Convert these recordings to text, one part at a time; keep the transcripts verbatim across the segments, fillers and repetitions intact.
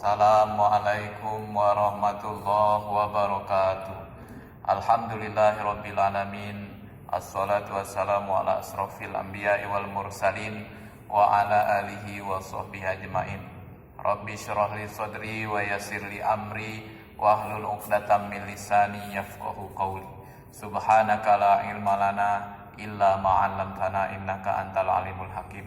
Assalamualaikum warahmatullahi wabarakatuh. Alhamdulillahirabbil alamin. Assalatu wassalamu ala asrafil anbiya'i wal mursalin wa ala alihi wa sahbihi ajmain. Rabbi shrah li sadri wa yassir li amri wahlul uqdatam min lisani yafqahu qawli. Subhanaka la ilma lana illa ma 'allamtana innaka antal alimul hakim.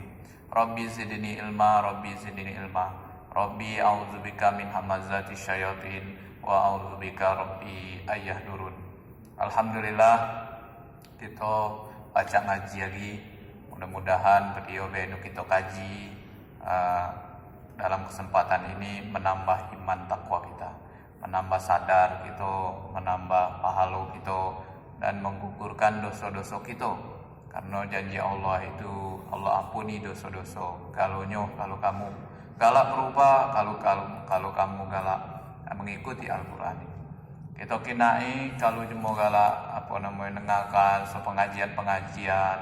Rabbi zidni ilma, Rabbi zidni ilma. Rabbi a'udzubika min hamazati syayatin wa a'udzubika Rabbi an yahdurun. Alhamdulillah, kito pacak ngaji lagi. Mudah-mudahan video be nu kito kaji, ah, dalam kesempatan ini menambah iman takwa kita, menambah sadar kito, menambah pahalo kito, dan menggugurkan doso-doso kito. Karena janji Allah itu, Allah ampuni doso-doso. Galonyo, kalu kamu galak berubah, kalu, kalu, kalu kamu galak mengikuti Al-Quran ini. Kito kini kalu cuma galak, apa nama, ndengakan sepengajian-pengajian,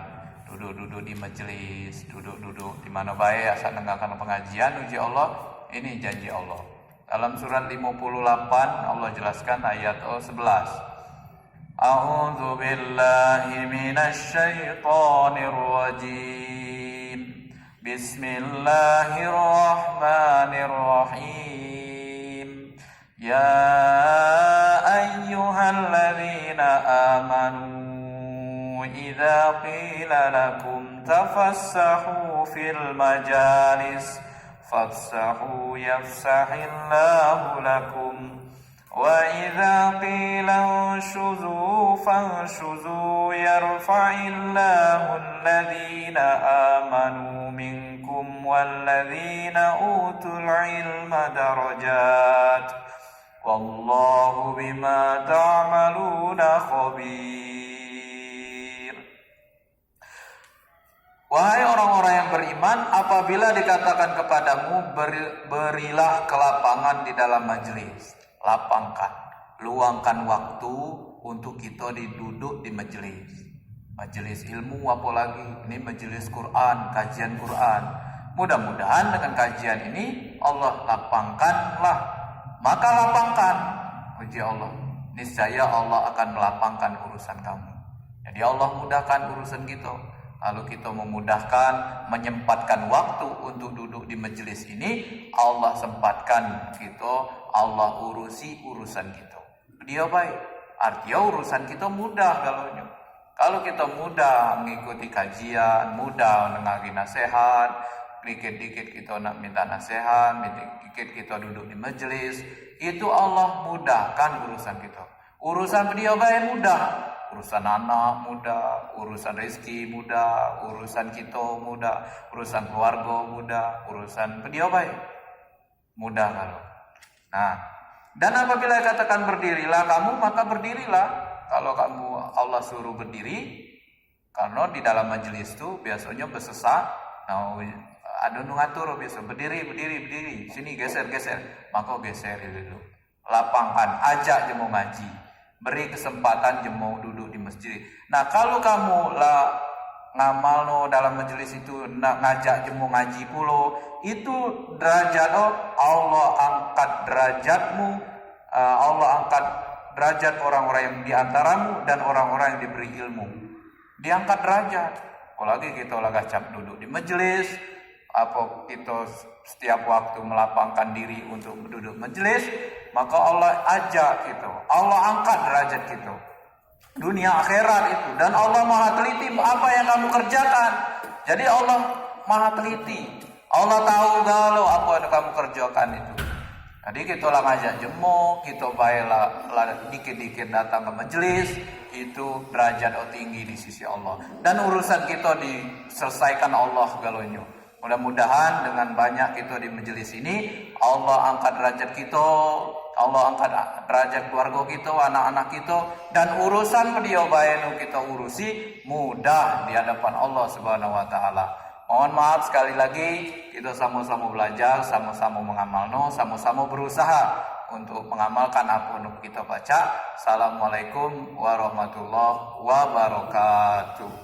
duduk-duduk di majelis, duduk-duduk di mana bae, asal ndengakan pengajian, uji Allah, ini janji Allah. Dalam surat lima puluh lapan, Allah jelaskan ayat, oh, sebelas. A'udzu billahi minasy syaithanir rajim. Bismillahirrahmanirrahim. Ya ayyuhalladzina amanu, idza qila lakum tafassahu fil majalis, fafsahu yafsahillahu lakum. Wa idza qila inshuzu fanshuzu yarfa'illahu alladzina amanu minkum walladzina utul ilma darajat. Wallahu bima ta'maluna khabir. Wahai orang-orang yang beriman, apabila dikatakan kepadamu, "Beri-, berilah kelapangan di dalam majelis," lapangkan, luangkan waktu untuk kita di, duduk di majelis. Majelis ilmu, apalagi ini majelis Quran, kajian Quran. Mudah-mudahan dengan kajian ini Allah lapangkanlah. Maka lapangkan, uji Allah. Niscaya Allah akan melapangkan urusan kamu. Jadi Allah mudahkan urusan kita. Kalau kita memudahkan, menyempatkan waktu untuk duduk di majelis ini, Allah sempatkan kita, Allah urusi urusan kita. Dia baik. Artinya urusan kita mudah kalau nyo. Kalau kita mudah mengikuti kajian, mudah nengari nasihat, dikit-dikit kita nak minta nasihat, dikit-dikit kita duduk di majelis, itu Allah mudahkan urusan kita. Urusan dia baik mudah. Urusan anak mudah, urusan rezeki mudah, urusan kita mudah, urusan keluarga mudah, urusan dia baik. Mudah kalau. Nah, dan apabila dikatakan berdirilah kamu, maka berdirilah. Kalau kamu Allah suruh berdiri, karena di dalam majelis tu biasanya bersesak, nah, ada nu ngatur biasa, "Berdiri, berdiri, berdiri, sini geser, geser." Maka geser dulu. Lapangkan, ajak jemu ngaji. Beri kesempatan jemu duduk di masjid. Nah, kalau kamu la ngamalno dalam majelis itu, nak ngajak jemu ngaji pulo, itu derajat, oh, Allah angkat derajatmu, eh, Allah angkat derajat orang-orang yang di antaramu dan orang-orang yang diberi ilmu. Diangkat derajat. Apalagi kita la gacap duduk di majelis, apa kita setiap waktu melapangkan diri untuk duduk majelis, maka Allah ajak kita, Allah angkat derajat kita. Dunia akhirat itu. Dan Allah Maha Teliti apa yang kamu kerjakan. Jadi Allah Maha Teliti. Allah tahu galo apa yang kamu kerjakan itu. Jadi kita la ngajak jemu, kita bae la, la dikit-dikit datang ke majelis, itu derajat oh tinggi di sisi Allah. Dan urusan kita diselesaikan Allah galonyo. Mudah-mudahan dengan banyak kita di majelis ini, Allah angkat derajat kita, Allah angkat derajat keluarga kita, anak-anak kita, dan urusan pedio bae nu kita urusi mudah di hadapan Allah Subhanahu wa Taala. Mohon maaf sekali lagi, kita sama-sama belajar, sama-sama mengamalno, sama-sama berusaha untuk mengamalkan apa nu kita baca. Assalamualaikum warahmatullahi wabarakatuh.